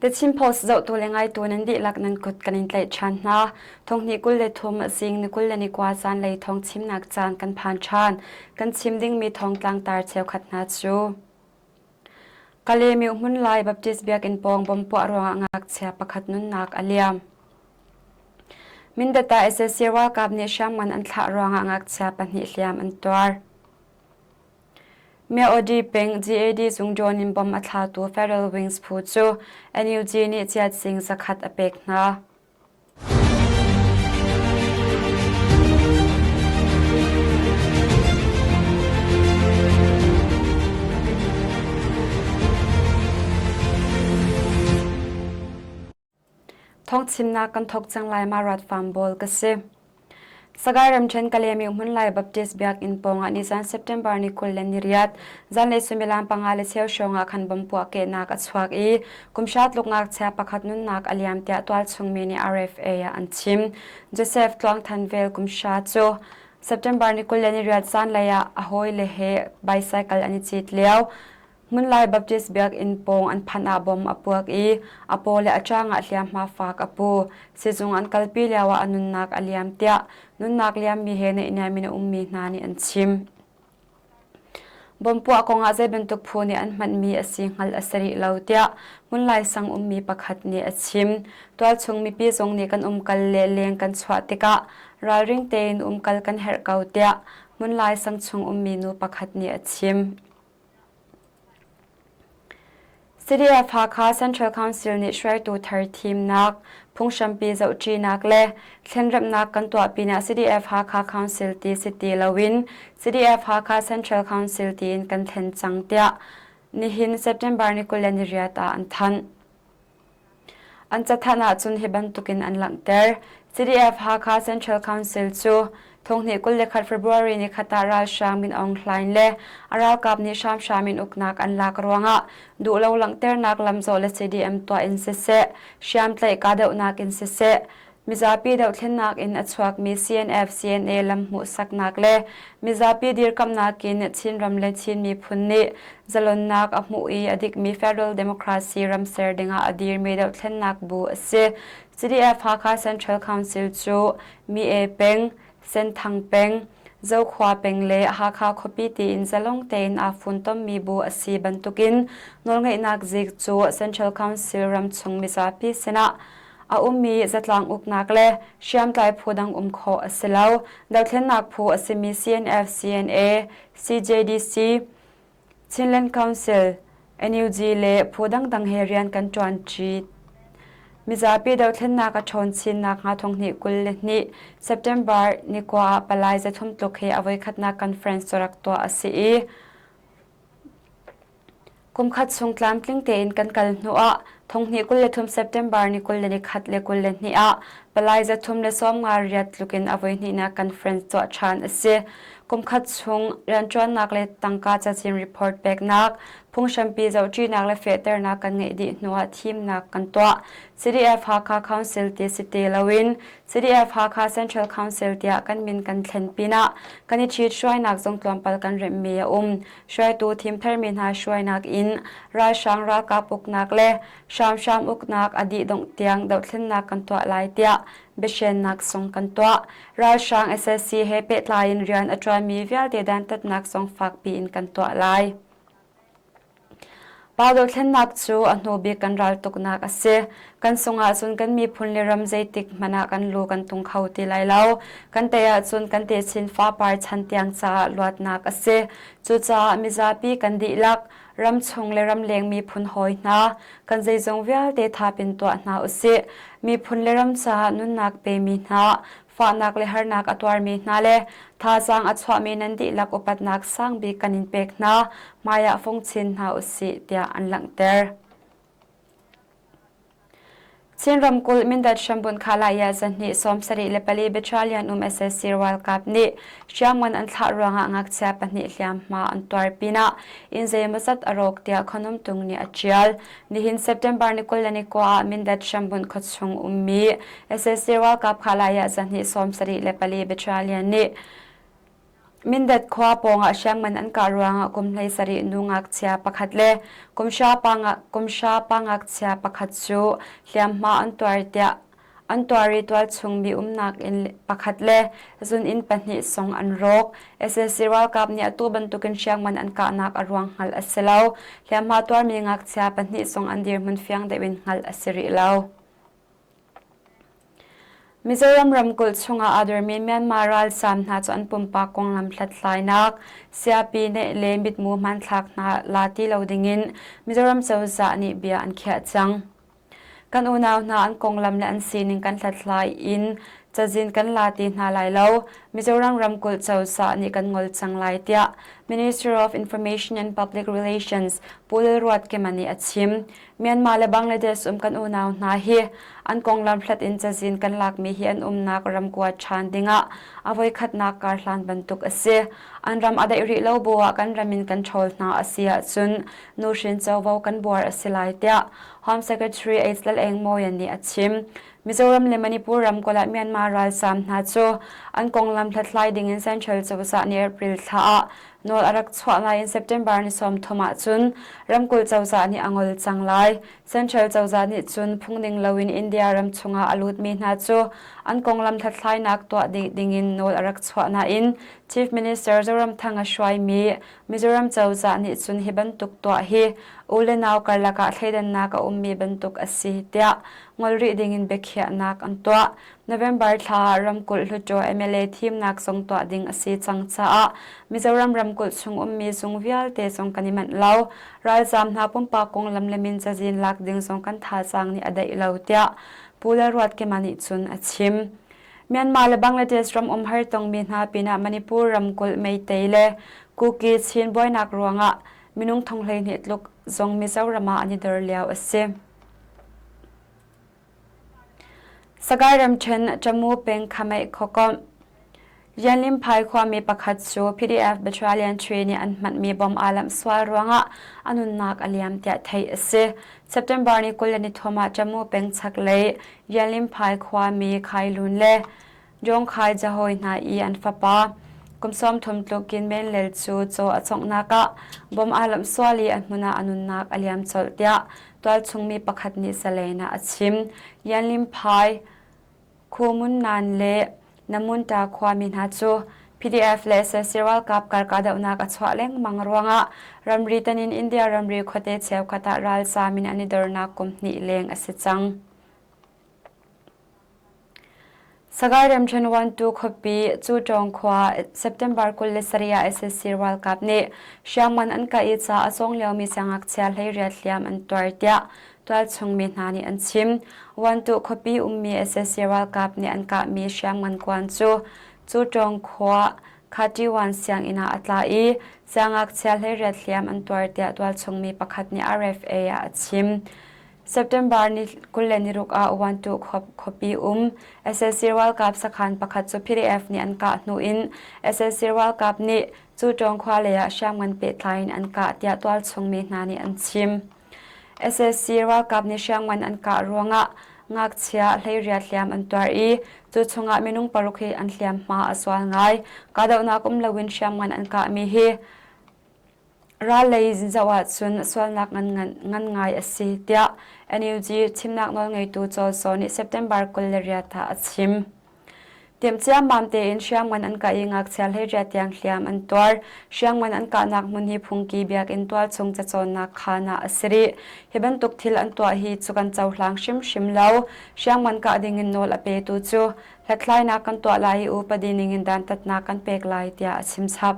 The Chin Post zohtu le ngaitu nan dihlak nan kut kan in tlaih ṭhan hna. Thonghnih 23 zing ni 21 zanlei thawng chimnak caan kan phan ṭhan. Kan chim dingmi thawng tlangtar cheukhat hna cu. Kalaymyo Hmunlai Baptist Biakinn pawng bomb puah ruangah ngakchia pakhat nunnak a liam. Mindat ah sac ralkap nih hriamngan an thlah ruangah ngakchia pahnih hliam an tuar. Myaodi peng GAD zung drone in bomb a thlatu Federal Wings phu cu NUG nih chiat sing zakhat a pek hna. Thawngchimnak kan thawk cang lai ma rat farm bawl ka si. Sagaing ramṭhen Kalaymyo hmunlai Baptist Biakinn pawngah nizan September ni 28 zanlei suimilam panga le cheu hrawng ah khan bomb puahkehnak a chuak i kum hra tluk ngakchia pakhat nunnak a liam tiah tualchung mi nih RFA ah an chim. Joseph Tluang Than Vel kum hra cu September ni 28 zanlei ah a hawile he bicycle an i cit lio. Hmunlai Baptist Biakinn pawng an phanh ah bom a puak i a paw le a ṭang ah hliamhma fak a pu. Sizung an kalpi lioah a nunnak a liam tiah nunnak liammi he naihniam in a ummi hna nih an chim. Bom puah kongah zei bantuk phu nih an hmanmi a si hngalh a si rih lo tiah Hmunlai sang ummi pakhat nih a chim. Tualchung mipi zong nih kan umkal le leng kan chuah tikah ralring tein umkal kan herh ko tiah Hmunlai sang chung ummi nu pakhat nih a chim. CDF Hakha Central Council nih hruaitu thar thimnak, phunghrampi zohṭinak le thlenremhnak kan tuah pinah CDF Hakha Council ti si ti loin CDF Hakha Central Council tiin kan thlen cang tiah nihin September ni 28 ah an thanh. An cathanh ahcun hi bantukin an langhter. CDF Hakha Central Council cu thonghnih 21 February ni khat ah ralhrang Min Aung Hlaing le a ralkap nih hramhram in uknak an lak ruangah duhlo langhternak lamzawh le CDM tuah in siseh, hriamtlaih kahdohnak in siseh, Mizapi dohthlennak in a chuakmi CNF-CNA lam hmuhsaknak le mizapi dirkamhnak in Chinram le Chin miphun nih zalonnak a hmuh i a dikmi federal democracy ram ser dingah a dirmi dohthlennak bu a si. CDF Hakha Central Council cu Mi-e peng, Senthang peng, Zokhua peng le Hakha khuapi tiin zalong tein aa funtommi bu a si bantukin nawlngeihnak zik cu Central Council ramchung mizapi sinah a ummi zatlang uknak le hriamtlai phu dang um khawh a si lo. Dothlennak phu a simi CNF, CNA, CJDC, Chinland Council, NUG le phu dangdang he rian kan ṭuanṭi. Mizapi dothlennak a ṭhawn chin nakhnga thonghnih 22 September ni kua ah palai zathum tluk he a voikhatnak conference cu rak tuah a si i Kumkhat chung tlamtling tein kan kal hnuah thonghnih 23 September ni 21 le 22 ah palai 358 tluk in a voihnihnak conference tuah ṭhan a si. Kumkhat chung rianṭuannak le tangka cazin report peknak, phunghrampi zohṭinak le fehternak kan ngeih dih hnuah thimnak kan tuah. CDF Hakha Council ti si ti loin CDF Hakha Central Council tiah kan min kan thlen pinah kan i ṭhit-hruainak zong tlawmpal kan remhmi a um. Hruaitu thimtharmi hna hruainak in ralhrang ralkap uknak le hramhram uknak a dih dongh tiang dohthlennak kan tuah lai tiah biahrennak zong kan tuah. Ralhrang sac he pehtlai in rian a ṭuanmi vialte dantatnak zong fakpi in kan tuah lai. Pa dothlennak cu a hnu bik kan raltuknak a si. Kan sung ahcun kan miphun le ram zeitik hmanh ah kan lu kan tung kho ti lai lo. Kan tei ahcun kan techin fapar chan tiang caah luatnak a si. Cucaah mizapi kan dihlak, ramchung le ramleng miphun hawi hna, kan zeizong vialte thap in tuah hna usih. Miphun le ram caah nunnak pemi hna, fahnak le harnak a tuarmi hna le thazaang a chuahmi nan dihlak upatnak sangbik kan in pek hna, hmaiah fung chin hna usih tiah an langhter. Chin ramkulh Mindat hrambun Khalaya zahnih 74 Battalion um sac ralkap nih hriamngan an thlah ruangah ngakchia pahnih hliamhma an tuar pinah inn zeimawzat a rawk tiah Khonumtung nih a ṭial. Nihin September ni 21 ah Mindat hrambun khuachung ummi sac ralkap Khalaya zahnih 74 Battalion nih. Mindat khua pawngah hriamngan an kah ruangah kum 17 nu ngakchia pakhat le kum hra pa ngakchia pakhat cu hliamhma an tuar tiah an tuar i tualchung mi umnak inn pakhat le zun inn pahnih song an rawk. Sac ralkap nih atu bantukin hriamngan an kahnak a ruang hngalh a si lo. Hliamhma tuarmi ngakchia pahnih zong an dirhmun fiang deuh in hngalh a si rih lo. Mizoram ramkulh chungah aa dormi Myanmar ralzaam hna cu an pumpak konglam hlathlainak, siapi neih le mitmu hmanthlak hna la ti lo dingin Mizoram cozah nih bia an khiah cang. Kan unau hna an konglam le an sining kan hlathlai in cazin kan la ti hna lai lo. Mizoram ramkulh cozah nih kan ngol cang lai tiah Minister of Information and Public Relations Pu Lalruatkima nih a chim. Myanmar le Bangladesh um kan unau hna hi an konglam hlat in cazin kan lakmi hi an umnak ram kuat ṭhan dingah a voikhatnak karhlan bantuk a si. An ram a daih rih lo bu ah kan ram in kan ṭhawl hna a si ahcun nuhrin covo kan buar a si lai tiah Home Secretary H. Lal Eng Mawia nih a chim. Mizoram le Manipur ramkulh ah Myanmar ralzaam hna cu an konglam hlathlai dingin Central cozah nih April thla ah nawl a rak chuah nain September ni 30 ahcun ramkulh cozah nih a ngol cang lai. Central cozah nih cun phungning loin India ram chungah a lutmi hna cu an konglam hlathlainak tuah dih dingin nawl a rak chuah nain Chief Minister Zoramthanga hruaimi Mizoram cozah nih cun hi bantuk tuah hi u le nau karlak ah thleidannak a ummi bantuk a si tiah ngol rih dingin biakhiahnak an tuah. November thla ah ramkulh hluttaw MLA thimnak zong tuah ding a si cang caah Mizoram ramkulh chung ummi zung vialte zong kan i manh lo. Ralzaam hna pumpak konglam le min cazin lak ding zong kan thazaang nih a daih lo tiah Pu Lalruatkima nih cun a chim. Myanmar le Bangladesh ram um har tongmi hna pinah Manipur ramkulh Meitei le Kuki Chin buainak ruangah minung thong 12 tluk zong Mizoram ah an i dor lio a si. Sagaing ramṭhen Tamu peng Khameih khuakomh Yanlimphai khuami pakhat cu PDF Battalion 3 nih an hmanhmi bom aa lamh sual ruangah a nunnak a liam tiah theih a si. September ni 23 ah Tamu peng chaklei Yanlimphai khuami Khailun le Jongkhai jahawi hna i an fapa kum 30 tluk in Menlel cu caw a cawnghnak ah bom aa lamh sual i a hmun ah a nunnak a liam colh tiah tualchung mi pakhat nih Salen ah a chim. Yanlimphai Khuamunnan le Namunta khuami hna cu PDF le sac ralkap kar kahdohnak a chuah lengmang ruangah ramri tan in India ramri khuate cheukhat ah ralzaam in an i dornak kum hnih leng a si cang. Sagaing ramṭhen Wantu khuapi Cuṭawng khua September 27 ah sac ralkap nih hriamngan an kah i ca a cawng liomi siangngakchia 18 hliam an tuar tiah tualchung mi hna nih an chim. Wantu khuapi ummi sac ralkap nih an kahmi hriamngan kuan cu Cuṭawng khua Khatiwan sianginn ah a tla i siangngakchia 18 hliam an tuar tiah tualchung mi pakhat nih RFA ah a chim. September ni 26 ah Wantu khuapi um sac ralkap sakhan pakhat cu PDF nih an kah hnu in sac ralkap nih Cuṭawng khua lei ah hriamngan pehtlai in an kah tiah tualchung mi hna nih an chim. Sac ralkap nih hriamngan an kah ruangah ngakchia 18 hliam an tuar i cu chungah minung paruk hi an hliamhma a zual ngai. Kahdohnak um loin hriamngan an kahmi hi Ral lei zoh ahcun sualnak ngan ngai a si tiah NUG thimnak nawlngeitu Caw Zaw nih September 28 ah a chim. Timh ciammam tein hriamngan an kah i ngakchia 18 tiang hliam an tuar. Hriamngan an kahnak hmun hi phungki biakinn tualchung cacawnnak khaan ah a si rih. Hi bantuk thil an tuah hi cu kan cohlang hrimhrim lo. Hriamngan kah dingin nawl a petu cu hlathlainak kan tuah lai i upadi ningin dantatnak kan pek lai tiah a chim chap.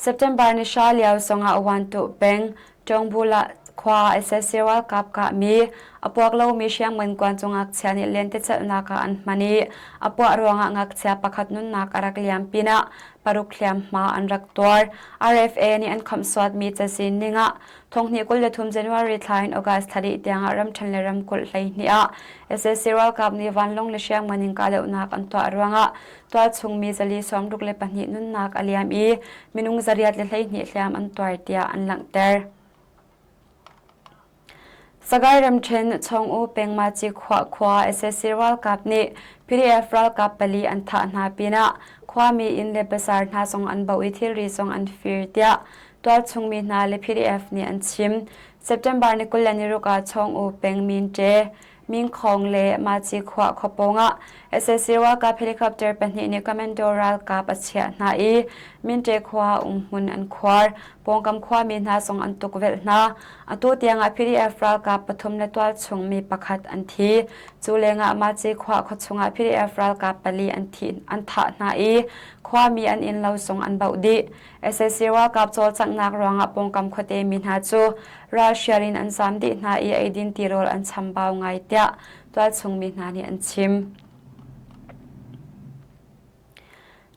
September ni hra lio zongah Wantuh peng Ṭawngbulah khua ah sac ralkap kahmi a puak lomi hriamngan kuan cu ngakchia nih lentecelhnak ah an hman i a puah ruangah ngakchia pakhat nunnak a rak liam pinah paruk hliamhma an rak tuar. RFA nih an khamhsuatmi cazin ningah Thonghnih 23 January thla in August thla dih tiangah ramṭhen le ramkulh 12 ah sac ralkap nih vanlawng le hriamngan in kahdohnak an tuah ruangah tualchung mi 462 nunnak a liam i minung 112 hliam an tuar tiah an langhter. Sagaing ramṭhen Chawng-U peng Maci khua khua sac ralkap nih PDF ralkap pali an thah hna pinah khuami inn le bazaar hna zong an baoh i thilri zong an fir tiah tualchung mi hna le PDF nih an chim. September ni 26 ah Chawng-U peng Minṭe, Mingkhawng le Maci khua khua pawngah sac ralkap helicopter pahnih nih commando ralkap a chiah hna i Minte khua umhmun an khuar. Pawngkam khuami hna zong an tukvelh hna. Atu tiangah PDF ralkap pathum le tualchung mi pakhat an thi. Cu lengah Maci khua khuachung ah PDF ralkap pali an thi an thah hna i khuami an innlo zong an bauh dih. Sac ralkap cawlcanghnak ruangah pawngkam khuate mi hna cu ralhrial in an zaam dih hna i eidin tirawl an chambau ngai tiah tualchung mi hna nih an chim.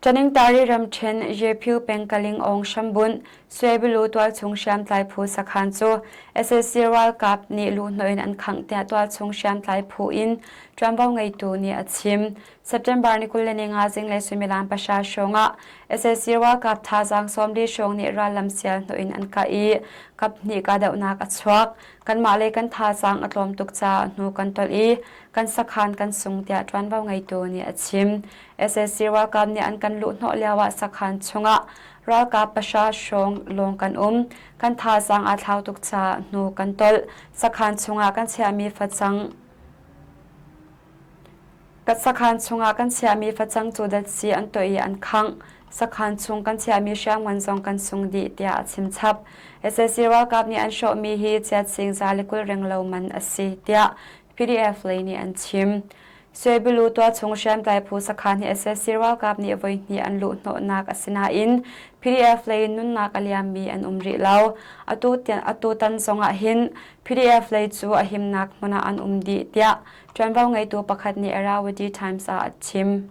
Taningtari ramṭhen Yephu peng Kalingawng hrambunh Suebilu tualchung hriamtlai phu sakhan cu sac ralkap nih luhhnawh in an khangh tiah tualchung hriamtlai phu in ṭuanvo ngeitu nih a chim. September ni 25 zinglei suimilam pahra hrawng ah sac ralkap thazaang 40 hrawng nih rallam sial hnawh in an kah i kaphnih kahdohnak a chuak. Kanmah le kan thazaang a tlawm tuk caah hnu kan tolh i kan sakhan kan sung tiah ṭuanvo ngeitu nih a chim. Sac ralkap nih an kan luhhnawh lioah sakhan chungah ralkap pahra hrawng lawng kan um. Kan thazaang aa thlau tuk caah hnu kan tolh. Sakhan chungah kan chiahmi facang Sakhan chungah kan chiahmi facang cu datsi an tuah i an khangh. Sakhan chung kan chiahmi hriamngan zong kan sung dih tiah a chim chap. Sac ralkap nih an hrawhmi hi chiat sing za le 20 renglo man a si tiah PDF lei nih an chim. Suebilu tualchung hriamtlai phu sakhan hi sac ralkap nih voihnih an luhhnawhnak a si nain PDF lei in nunnak a liammi an um rih lo. Atu, atu tan zongah hin PDF lei cu a himnak hmun ah an um dih tiah ṭuanvo ngeitu pakhat nih Irrawaddy Times ah a chim.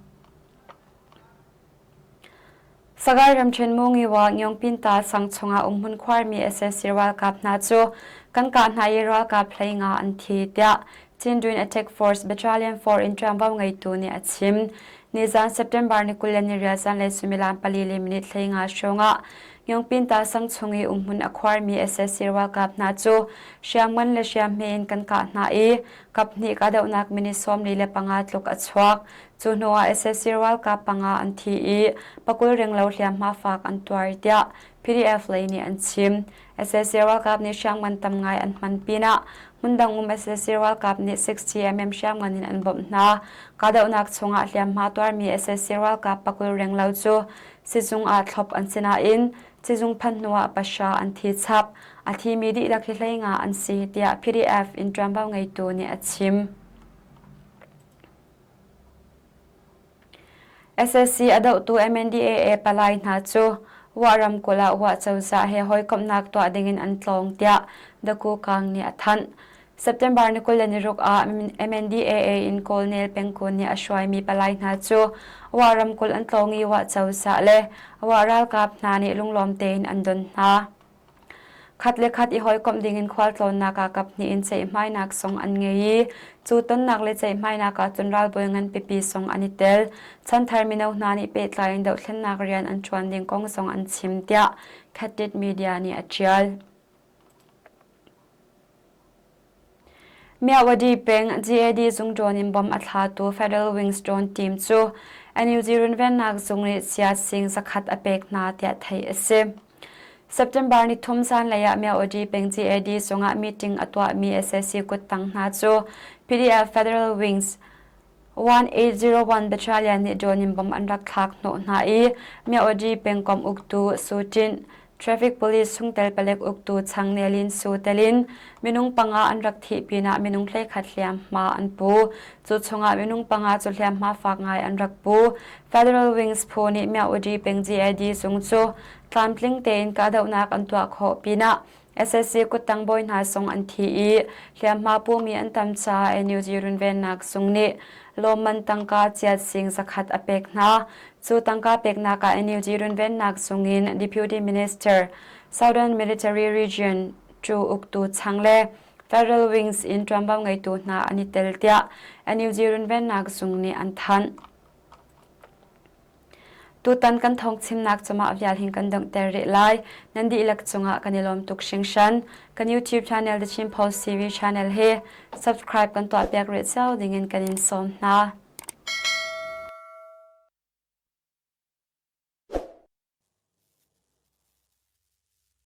Sagaing ramṭhen Mungiwa Ngyongpinta sang chungah umhmun khuarmi sac ralkap hna cu kan kah hna i ralkap 15 an thi tiah Chindwin Attack Force Battalion 4 in ṭuanvo ngeitu nih a chim. Nizan September ni 28 zanlei suimilam pali le minute 15 hrawngah Ngyongpinta sang chung i umhmun a khuarmi sac ralkap hna cu hriamngan le hriamhme in kan kah hna i kaphnih kahdohnak minute 45 tluk a chuak. Cu hnuah sac ralkap panga an thi i pakul renglo hliamhma fak an tuar tiah PDF lei nih an chim. Sac ralkap nih hriamngan tam ngai an hman pinah hmundang um sac ralkap nih 60mm hriamngan in an bawmh hna. Kahdohnak chungah hliamhma tuarmi sac ralkap pakul renglo cu sizung ah thlop an si nain sizung phanh hnuah pahra an thi chap. A thimi dihlak hi 15 an si tiah PDF in ṭuanvo ngeitu nih a chim. Sac a dohtu MNDAA palai hna cu Wah ramkulh ah Wah cozah he hawikomhnak tuah dingin an tlawng tiah The Kukang nih a thanh. September ni 26 ah MNDAA in Kawlnel pengkun nih a hruaimi palai hna cu Wah ramkulh an tlawng i Wah cozah le Wah ralkap hna nih lunglawm tein an don hna. Khat le khat i hawikomh dingin khualtlawnnak ah kaphnih in ceihmainak zong an ngei i cu tonnak le ceihmainak ah cun ralbawi ngan pipi zong an i tel. Chanthar mino hna nih pehtlai in dohthlennak rian an ṭuan ding kong zong an chim tiah Khatit Media nih a ṭial. Myawaddy peng GAD zung drone in bomb a thlatu Federal Wings drone team cu NUG runvennak zung nih sia sing zakhat a pek hna tiah theih a si. September ni thum zanlei ah Myawaddy peng GAD zungah meeting a tuahmi sac kuttang hna cu PDF Federal Wings 1801 Battalion nih drone in bomb an rak thlak hnawh hna i Myawaddy pengkomh uktu Su Tint, Traffic Police chungtel palek uktu Chang Nelin Su telin minung panga an rak thih pinah minung 11 hliamhma an pu. Cu chungah minung panga cu hliamhma fak ngai an rak pu. Federal Wings phu nih Myawaddy peng GAD zung cu tlamtling tein kahdohnak an tuah khawh pinah SSC kuttang bawi hna zong an thi i hliamhma pumi an tam caah NUG runvennak zung nih lawmman tangka chiat sing zakhat a pek hna. Cu tangka peknak ah NUG runvennak zung in Deputy Minister Southern Military Region cu uktu chang le Federal Wings in ṭuanvo ngeitu hna an i tel tiah NUG runvennak zung nih an thanh. Tutan kan thawngchimnak cumah vial hin kan donghter rih lai. Nan dihlak cungah kan i lawm tuk hringhran. Kan YouTube channel The Chin Post TV channel hi subscribe kan tuahpiak rih cio dingin kan in sawm hna.